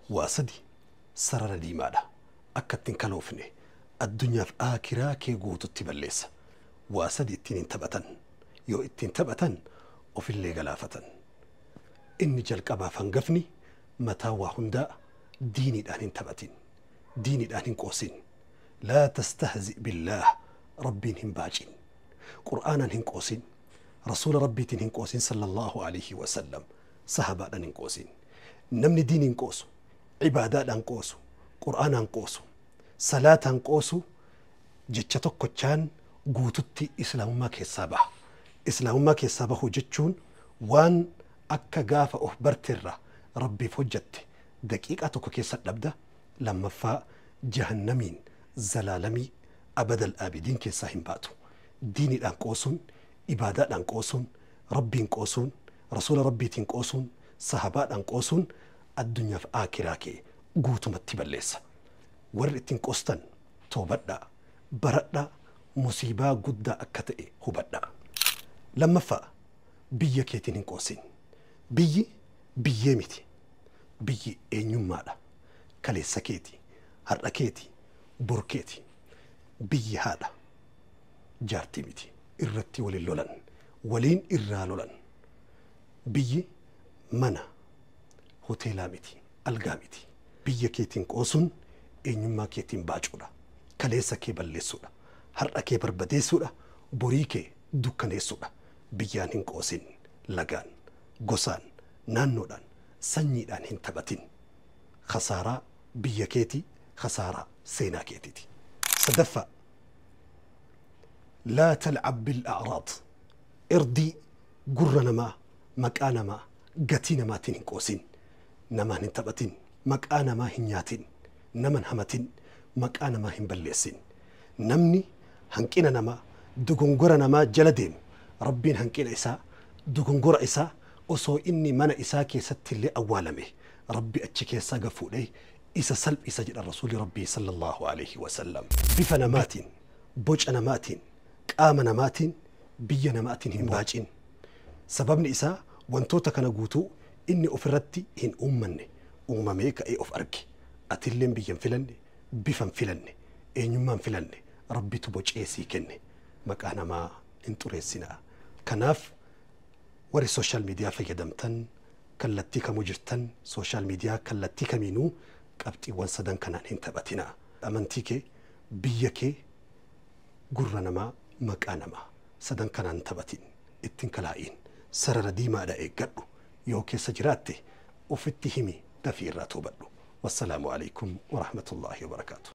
Waa sadi sarara diimaadha. Akka ittiin kaloofne addunyaaf aakiraa kee guututti balleessa. Waa sadi ittiin hin taphatan. Yoo ittiin taphatan ofillee galaafatan. Inni jalqabaaf hangafni mataa waa hundaa diiniidhaan hin taphatin. Diiniidhaan hin qoosin. Laa tastahzi billaah, rabbiin hin baacin. Qur'aanaan hin qoosin. Rasuula rabbiitiin hin qoosin sallallahu alaihi wasallam. Sahabaadhaan hin qoosin. Namni diiniin qoosu, ibaadaadhaan qoosu, qur'aanaan qoosu, salaataan qoosu jecha tokkochaan guututti islaamummaa keessaa baha. Islaamummaa keessaa bahuu jechuun waan akka gaafa of barteerra rabbiif hojjatte daqiiqaa tokko keessa dhabda. Lammaffaa jahannamiin zalaalamii abadal aabidiin keessaa hin baatu. Diiniidhaan qoosuun, ibaadaadhaan qoosuun, rabbiin qoosuun, rasuula rabbiitiin qoosuun, sahabaadhaan qoosuun addunyaaf aakiraa kee guutumatti balleessa. Warri ittiin qoostan toobadhaa, baradhaa, musiibaa guddaa akka ta'e hubadhaa. Lammaffaa biyya keetiin hin qoosin. Biyyi biyyee miti. Biyyi eenyummaadha. Kaleessa keeti, har'a keeti, bor keeti. Biyyi haadha. Jaartii miti. Irratti waliin lolan, waliin irraa lolan. Biyyi mana, hoteelaa miti, algaa miti. Biyya keetiin qoosuun eenyummaa keetiin baacuudha. Kaleessa kee balleessuudha. Har'a kee barbadeessuudha. Borii kee dukkaneessuudha. Biyyaan hin qoosin. Lagaan, gosaan, naannoodhaan, sanyiidhaan hin taphatin. Khasaaraa biyya keetii, khasaaraa seenaa keetiiti. Sadaffaa laa talcab bil'acraad. Irdii gurra namaa, maqaa namaa, gatii namaatiin hin qoosin. Namaan hin taphatin, maqaa namaa hin nyaatin, naman hamatin, maqaa namaa hin balleessin. Namni hanqina namaa, dogongora namaa jala deemu, rabbiin hanqina isaa, dogongora isaa osoo inni mana isaa keessatti illee awwaalame rabbi achi keessaa gafuudhee isa salphisa jedha rasuuli rabbii sallallahu alaihi wasallam. Bifa namaatiin, boca namaatiin, qaama namaatiin, biyya namaatiin hin baacin. Sababni isaa wantoota kana guutuu inni ofirratti hin uummanne, uumamee ka'ee of arge. Atilleen biyya hin filanne, bifa hin filanne, eenyummaa hin filanne, rabbitu bocee sii kenne. Maqaa namaa hin xureessinaa. Kanaaf warri sooshaal miidiyaa fayyadamtan, kallattii kamuu jirtan, sooshaal miidiyaa kallattii kamiinuu qabxiiwwan sadan kanaan hin taphatinaa. Amantii kee, biyya kee, gurra namaa, maqaa namaa sadan kanaan taphatin, ittiin kalaa'iin. Sarara diimaadha eeggadhu. Yoo keessa jiraatte ofitti himi, dafii irraa toobadhu. Wassalaamu alaikum warahmatullaahi wabarakaatu.